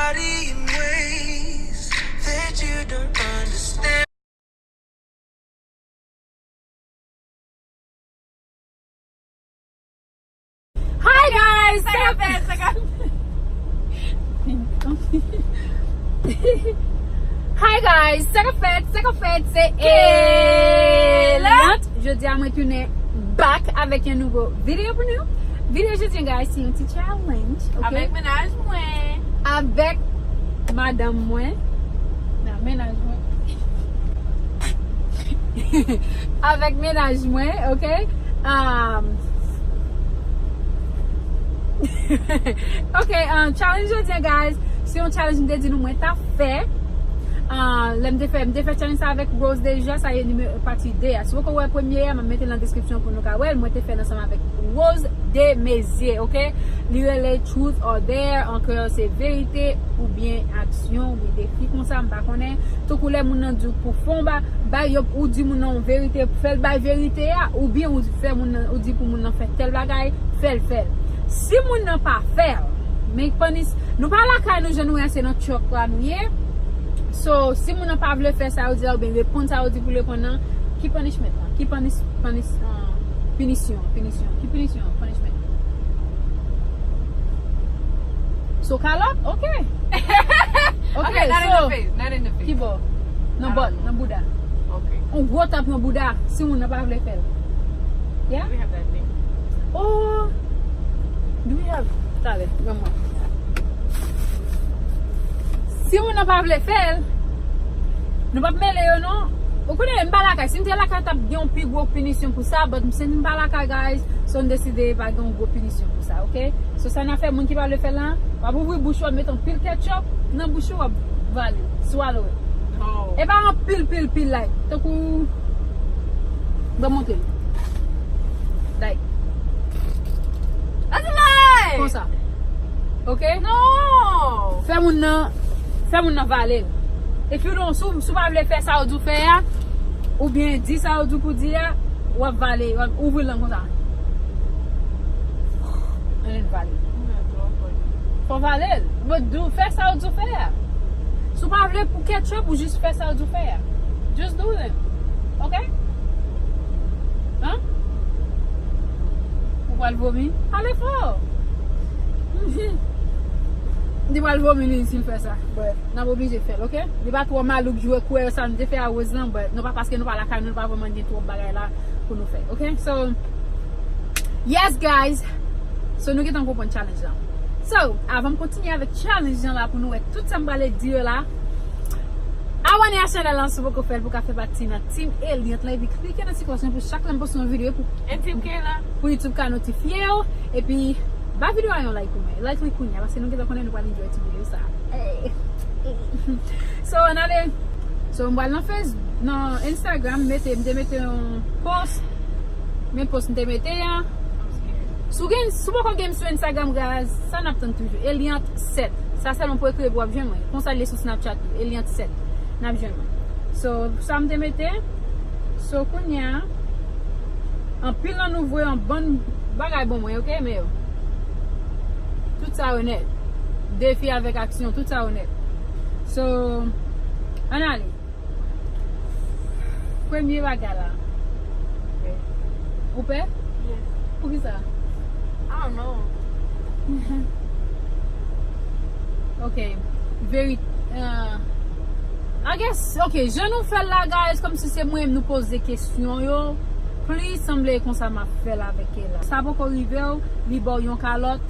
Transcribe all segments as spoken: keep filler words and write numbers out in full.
body in ways that you don't understand. Hi guys! Sa k ap fèt? Sa k ap Hi guys! Sa k ap fèt? Sa k ap fèt? Se Elant! Jodi a mwen tounen back avèk yon nouvo videyo pou nou. Videyo jodi a, guys, se yon ti challenge, ok? Avèk mennaj mwen. Avèk madanm mwen. Nan, mennaj mwen. Avèk mennaj mwen, ok? Um, ok, um, challenge jodi a, guys, se yon challenge m te di nou mwen t ap fè. Uh, lè m te fè, m te fè challenge sa avèk Rose deja, sa ye nimewo, pati de a. Si w poko wè premye a, m ap mete l nan deskripsyon pou nou ka wè l. Mwen te fè l ansanm avèk Rose Desmaizières, ok? Li rele Truth or Dare, an kreyòl se verite oubyen aksyon, oubyen defi konsa, m pa konnen. Tankou lè moun nan di w pou fè yon ba-, bay, yo, ou di moun nan yon verite, fè l bay verite a, oubyen ou fè moun nan, ou di pou moun nan fè tèl bagay, fè l, fè l. Si moun nan pa fè l, men panis-, nou pa lakay nou, jan nou ye, se nan truck la nou ye. So, si moun nan pa vle fè sa yo di a, oubyen reponn sa yo di pou reponn nan, ki punishment lan? Ki panis-, panis-, ah, pinisyon, pinisyon. Ki pinisyon? Punishment. So, kalòt? Ok. Ok, okay, not in so, the face, not in the face. Ki bò? Nan bòt, nan bouda. Ok. On gwo tap nan bouda, si moun nan pa vle fè l. Yeah? Do we have that thing? Oh, do we have? Talè, ban mwen. Si moun nan pa vle fè l, nou p ap mele yo non. Ou konnen, m pa lakay. Si m te lakay, t ap gen yon pi gwo pinisyon pou sa, but since m pa lakay, guys, so m deside pa gen yon gwo pinisyon pou sa, ok? So, sa n a fè, moun ki pa vle fè l lan, w ap ouvri bouch ou, w ap mete yon pil ketchup nan bouch ou, w ap vale, swallow it. Oh. E pa yon pil, pil, pil, like, tankou, ban montre l. Like. That's a lie! Konsa. Ok? Non! Fè moun nan, fè moun nan vale l. If you don't, si w, si w pa vle fè sa yo di w fè a, oubyen di sa yo di w pou di a, w ap vale, w ap ouvri lang konsa. And then vale. Fò vale l. But do, fè sa yo di w fè a. Si w pa vle pou ketchup, ou jis fè sa yo di w fè a. Just do them. Ok? Hein? Ou pral vomi? Ale fò! Li pral vomi li si l fè sa. But n ap oblije fè l, ok? Li pa twò malouk jwe kwè sa nou te fè a Rose lan, but nou pa, paske nou pa lakay nou, nou pa vrèman gen twòp bagay la pou nou fè, ok? So, yes, guys! So, nou gentan konprann challenge lan. So, avan m kontinye avèk challenge lan la pou nou wè tout sa m prale di yo la, abòne a chanèl lan si w poko fè l pou w ka fè pati nan Team Eliante lan, epi klike nan ti klòch lan pou chak lè m poste yon videyo pou, And Team Kayla. Pou YouTube ka notifye w. Epi, ba videyo a yon like pou mwen. Like li kounye a, paske nou gentan konnen nou pral enjoy ti videyo sa. Hey. So, ann ale. So, m pral nan Face, nan Instagram, mete, m te mete yon post. Men post m te mete a. Si w gen, si w poko gen m sou Instagram, guys, sa n ap tann toujou? Eliante sèt. Sa sèlman pou ekri epi w ap jwenn mwen. Konsa l ye sou Snapchat tou. Eliante sèt. N ap jwenn mwen. So, sa m te mete. So, kounye a, anpil nan nou voye yon bann bagay ban mwen, ok, men yo. Tout sa yo nèt. Defi avèk aksyon, tout sa yo nèt. So, ann ale. Premye bagay la. Ou pè? Yes. Poukisa? I don't know. Ok. Veri-, uh, I guess, ok, jan nou fè l la, guys, kòmsi se mwen menm nou poze kesyon yo. Plis sanble konsa m ap fè l avèk Kayla. Sa poko rive w, li ba w yon kalòt.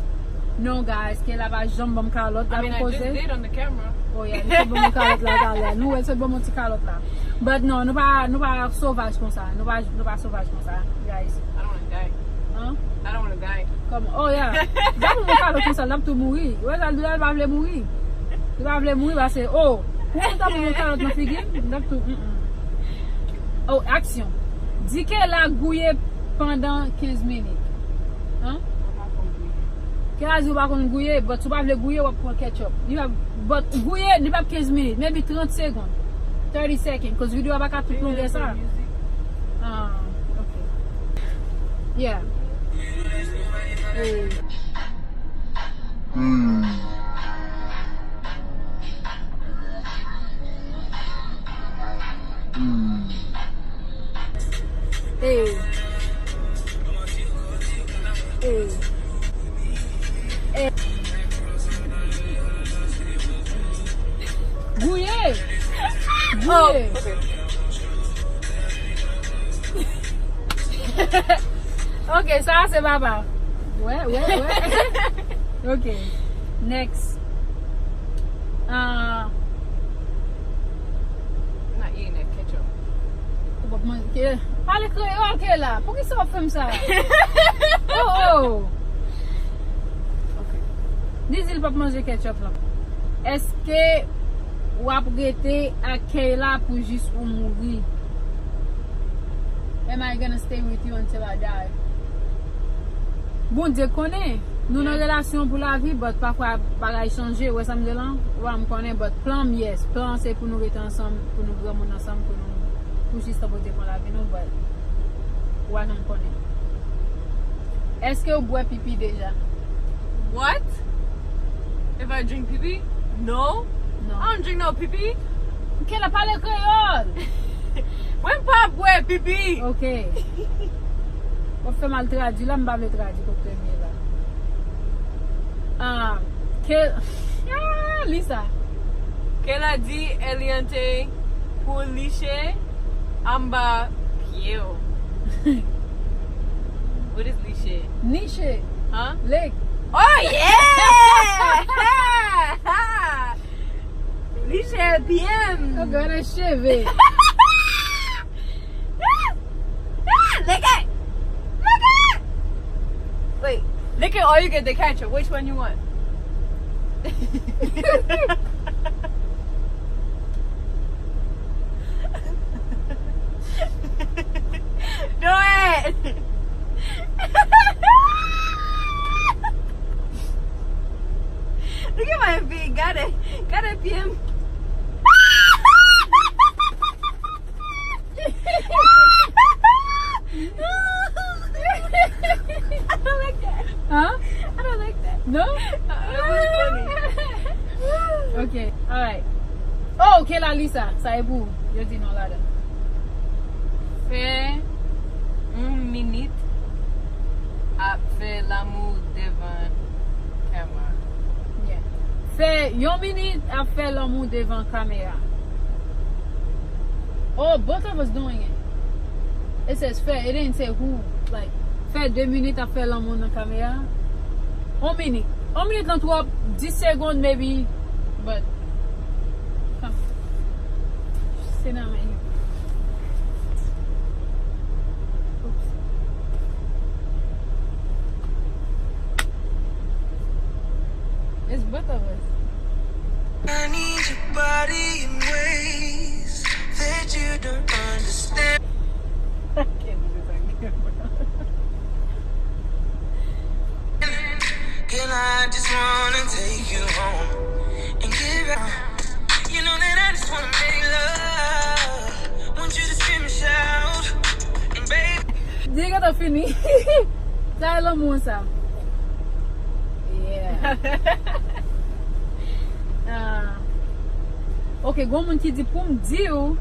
Non, guys, Kayla pa janm ban m kalòt. I mean, I just did on the camera. Oh, yeah, li sot ban m kalòt la, talè. Nou wè, li sot ban m ti kalòt la. But non, nou pa, nou pa sovaj konsa. Nou pa, nou pa sovaj konsa, guys. I don't wanna die. Hein? I don't wanna die. Kòman? Oh, yeah. Ban m kalòt konsa, l ap tou mouri. Wè, sa l di la, l pa vle mouri. Li pa vle mouri, paske, oh, pou moun ta ban m kalòt nan figi m, l ap tou, mm, mm. Oh, aksyon. Di Kayla gouye pandan kenz minit. Hein? Kayla di ou pa konn gouye, but si w pa vle gouye, w ap pran ketchup. Li pa, but gouye, li p ap kenz minit, maybe trant segonn. Thirty seconds, cause videyo a pa ka tout longè sa. Ah, ok. Yeah. Hey. Oh. Ok, sa a se papa. Wè, wè, wè. Ok. Next. Ah. Not eating that ketchup. Ou p ap manje. Pale kreyòl, Kela. Poukisa w ap fè m sa? Oh, oh. Ok. Li di l p ap manje ketchup lan. Èske w ap rete ak Kayla pou jis ou mouri? Am I gonna stay with you until I die? Bondye konnen, nou nan relasyon pou lavi, but pafwa bagay chanje, ou wè sa m di lan? Ou wè m konnen, but plan m, yes, plan an se pou nou rete ansanm, pou nou granmoun ansanm, pou nou, pou jis tanpou te pran lavi nou, but ou wè sa m konnen. Èske ou bwè pipi deja? What? If I drink pipi? No. No. I don't drink no pipi. Kela, pale kreyòl. Mwen pa bwè pipi. Ok. W ap fè m al tradui la, m pa vle tradui kot ke m ye la. Ah, ke, ah, li sa. Kela di Eliante pou liche anba pye w. What is liche? Niche. Huh? Lick. Oh yeah! Liche pye m. Oh God, a cheve. Lick it. Lick it. Wait, lick it or you get the ketchup. Which one you want? Do it. Look at my feet. Got it. Got it, P M. I don't like that. Huh? I don't like that. No? Uh, it was funny. Ok, alright. Oh, ok, la li sa. Sa e pou ou. Yo di non ladan. Fè yon minit ap fè lanmou devan kamera. Yeah. Fè yon minit ap fè lanmou devan kamera. Oh, both of us doing it. It says fè, it didn't say who. Like, fè de minit ap fè lanmou nan kamera. On minit. On minit lan twòp, dis segonn maybe. But, come. Se nan men yo. Oops. It's both of us. I need your body in ways that you don't understand. I can't do this again, bro. Girl, I just wanna take you home and give out. You know that I just wanna make love. Want you to scream and shout, and baby. Di gentan fini. Sa e lanmou sa. Yeah. Ah. Ok, gon moun ki di pou m di w.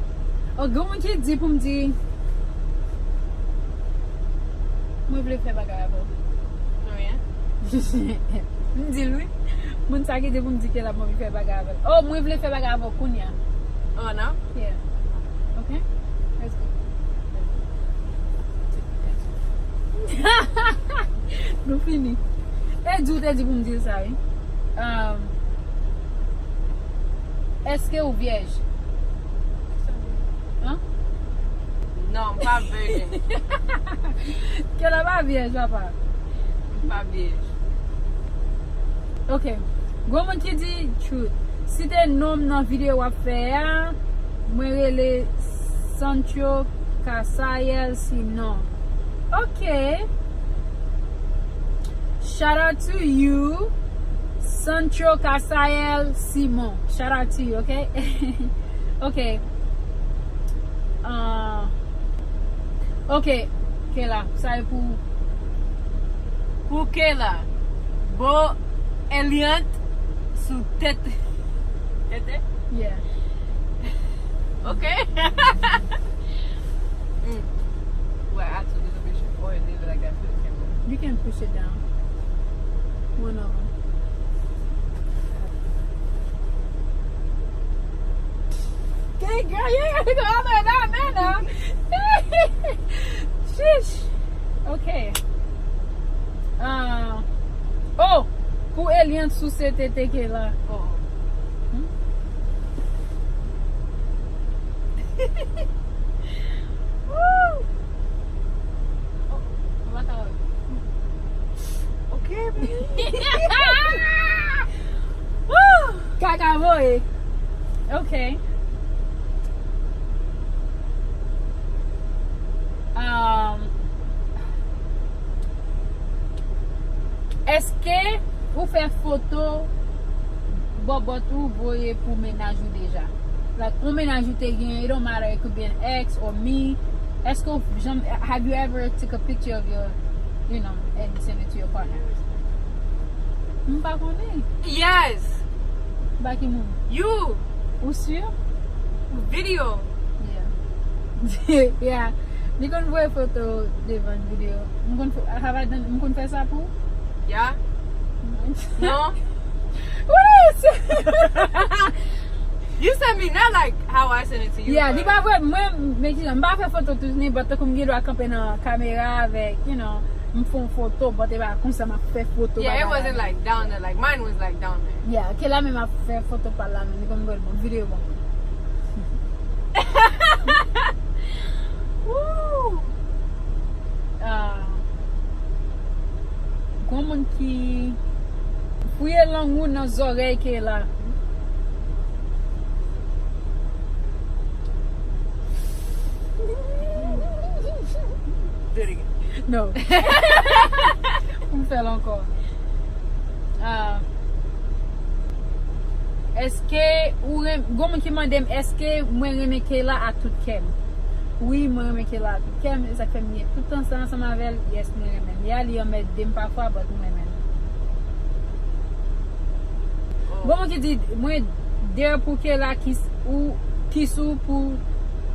Oh, gon moun ki di pou m di. Mwen vle fè bagay avè w. Mwen? M di l wi. Moun sa ki di pou m di ke l ap anvi fè bagay avè l. Oh, mwen vle fè bagay avè w kounye a. Oh, non? Yeah. Ok? Let's go. Nou fini. E di w te di pou m di l sa, wi. Um, èske ou vyèj? Hein? Non, m pa virgin. Kela pa vyèj, papa. M pa vyèj. Ok. Gwo moun ki di truth. Site non m nan videyo w ap fè a, mwen rele Sancho Kasayel sinon. Ok. Shout out to you, Sancho Kasayel Simon. Shout out to you, ok? Ok. Ah, ok. Kela, sa e pou ou. Pou Kela. Bo Eliant sou tèt. Tete? Yeah. Ok. Mm. Well, I took a little bit or leave it like that for the camera. You can push it down. One of them. Can you Girl, you ain't gotta go all the way down there now. Sheesh. Okay. Uh, oh, pou Eliante souse tete Kayla. Oh. Hmm? Woo! Oh, what the? Okay, baby. Woo! Kaka voye. Okay. Um, èske ou fè foto bòbòt ou voye pou mennaj ou deja? Like, yon mennaj ou te gen, it don't matter, it could be an ex or me. Èske w janm, have you ever took a picture of your, you know, and send it to your partner? M pa konnen. Yes. Ba ki moun? You. Ou si? Video. Yeah. Yeah. Li konn voye foto devan videyo. M konn fè, have I done, m konn fè sa pou? Yeah. No. What is? You send me, not like how I send it to you. Yeah, but li pa vre, mwen, men ki jan, m pa fè foto tou ni, but tankou m gen dwa kanpe nan kamera avèk, you know, m fè yon foto, but e pa konsa m ap fè foto. Yeah, it bagay wasn't la. Like down there, like mine was like down there. Yeah, Kayla menm ap fè foto pa l la menm, li konn voye l bon videyo bon. Woo! Ah. Gon moun ki fouye lang ou nan zòrèy Kayla. Do it again. No. M fè l ankò. Ah. Èske ou renm-, gon moun ki mande m, èske mwen renmen Kayla ak tout kè m? Wi, mwen renmen Kayla ak tout kè m. E sa k fè m gen tout tan sa ansanm avè l. Yes, mwen renmen l. Yeah, li anmède m pafwa, but mwen renmen l. Gon moun ki di, mwen dè pou Kayla kiss ou, kiss ou pou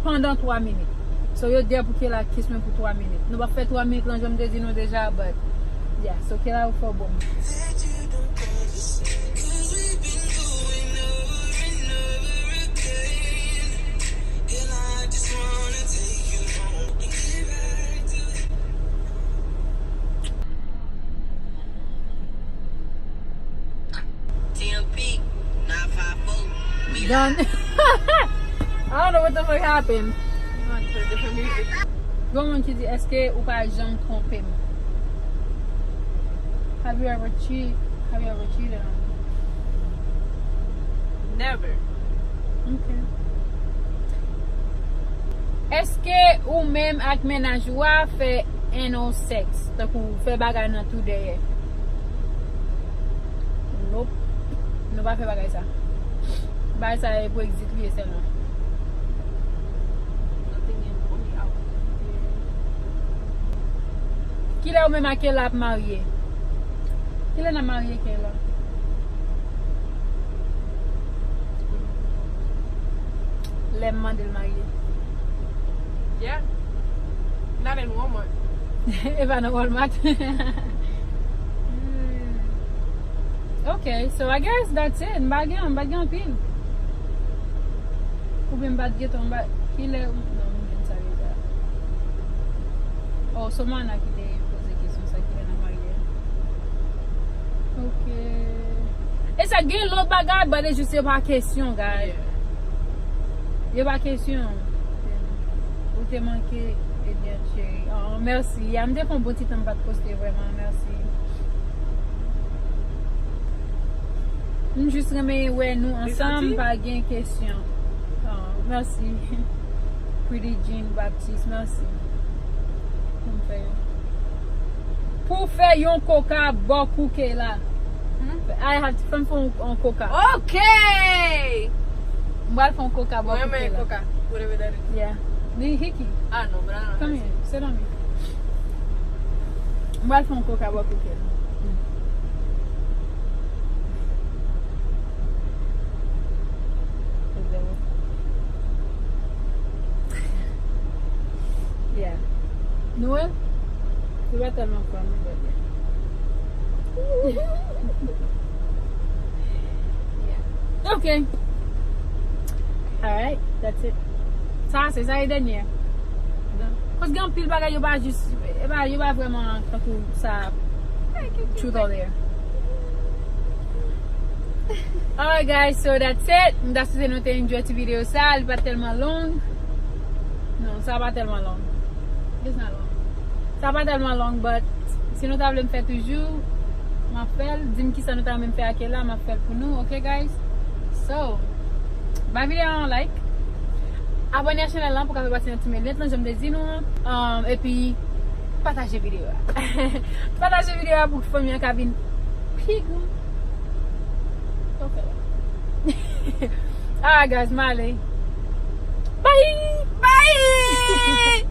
pandan twa minit. So, yo dè pou Kayla kiss mwen pou twa minit. Nou p ap fè twa minit lan, jan m te di nou deja, but, yeah. So, Kayla, ou fò bon. Done. I don't know what the fuck happened. Gon moun ki di, èske ou pa janm twonpe m? Have you ever cheat? Have you ever cheated on me? Never. Okay. Èske ou menm ak mennaj ou a fè anal sex? Tankou fè bagay nan twou dèyè? Nope. Nou pa fè bagay sa. Bagay sa e pou egzit li ye sèlman. Kilè ou menm ak Kayla ap marye? Kilè n ap marye, Kayla? Lè m mande l marye. Yeah. Not in Walmart. E pa nan Walmart. Hmm. Ok, so I guess that's it. M pa gen, m pa gen anpil. Oubyen m pa t gentan, m pa, kilè, non, m jwenn sa deja. Oh, Somana ki te poze kesyon sa, kilè n ap marye. Ok. E sa gen lòt bagay, but it's just, yo pa kesyon, guys. Yeah. Yo pa kesyon. Ou te manke, Eliante cheri. Oh, mèsi. Ya, m te pran bon ti tan m pa t poste vrèman. Mèsi. M jis renmen wè nou ansanm, pa gen kesyon. Oh, mèsi. Pretty Jean Baptiste, mèsi. Pou m fè yo. Pou fè yon koka bò kou Kayla. Hmm? I have to, fè m fè yon, yon koka. Ok! M pral fè yon koka bò kou Kayla. Mwen renmen koka. Whatever that is. Yeah. Ni hiki. Ah, non, banana. Come here. Sit on me. M pral fè yon koka bò kou Kayla. Yeah. Nou wè? Li pa tèlman fò non, but yeah. Yeah. Ok. Alright, that's it. Sa se, sa e dènye. Koz gen anpil bagay yo pa jis, e pa, yo pa vrèman tankou sa. Truth or dare. Alright guys, so that's it. M ta swete nou te enjoy ti videyo sa, li pa tèlman long. Non, sa pa tèlman long. It's not long. Sa pa tèlman long, but si nou ta vle m fè toujou, m ap fè l. Di m kisa nou ta renmen m fè ak la, m ap fè l pou nou, ok guys? So, bay videyo a yon like. Abòne a chanèl lan pou ka fè pati nan ti mennèt lan, jan m te di nou an. Um, epi, pataje videyo a. Pataje videyo a pou fanmi an ka vin pi gran. Alright guys, m ale. Bye! Bye!